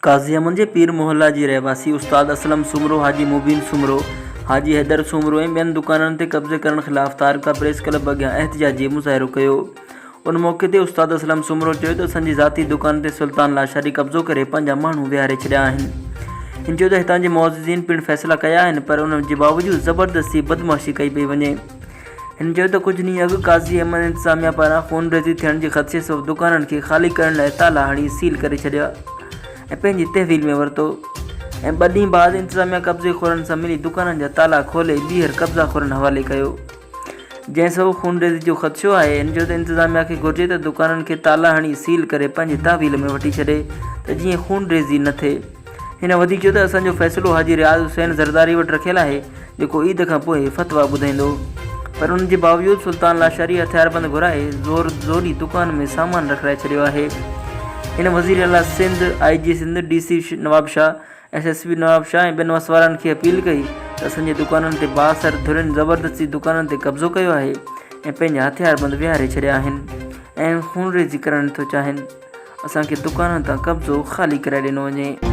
قاضي احمد جي پير محلا جي رهواسي استاد اسلم سومرو، حاجي مبين سومرو، حاجي حيدر سومرو ۽ ٻين دڪانن تي قبضي ڪرڻ خلاف تارڪا پريس ڪلب اڳيان احتجاجي مظاهرو ڪيو. ان موقعي تي استاد اسلم سومرو چيو ته اسان جي ذاتي دڪان تي سلطان لاشاري قبضو ڪري پنهنجا ماڻهو ويهاري ڇڏيا آهن. هن چيو ته هتان جي معززين پڻ فيصلا ڪيا آهن پر ان جي باوجود زبردستي بدمعاشي ڪئي پئي وڃي. هن چيو ته ڪجهه ڏينهن اڳ قاضي احمد انتظاميا پاران خونريزي ٿيڻ جي خدشي سبب دڪانن کي خالي ڪرڻ لاء تالا هڻي سيل ڪري ڇڏيا ۽ پنهنجي تحويل ۾ ورتو ۽ ٻه ڏينهن بعد انتظاميا قبضي خورن سان ملي دڪانن جا تالا کولي ٻيهر قبضا خورن حوالي ڪيو جنهن سبب خونريزي جو خدشو آهي. هن چيو ته انتظاميا کي گهرجي ته دڪانن کي تالا هڻي سيل ڪري پنهنجي تحويل ۾ وٺي ڇڏي ته جيئن خونريزي نه ٿئي. هن وڌيڪ چيو ته اسان جو فيصلو حاجي رياض حسين زرداري وٽ رکيل آهي جيڪو عيد کان پوء فتويٰ ٻڌائيندو پر ان جي باوجود سلطان لاشاري هٿياربند گهرائي زور زوري دڪان ۾ سامان رکرائي ڇڏيو آهي. هن وزير اعليٰ Sindh, I G Sindh, D C Nawabshah, S S P Nawabshah ۽ ٻين وس وارن کي اپيل ڪئي ته اسان جي دڪانن تي بااثر ڌرين زبردستي دڪانن تي قبضو ڪيو آهي ۽ پنهنجا هٿياربند ويهاري ڇڏيا آهن ۽ خونريزي ڪرڻ ٿو چاهين. اسان کي دڪانن تان قبضو خالي ڪرائي ڏنو وڃي.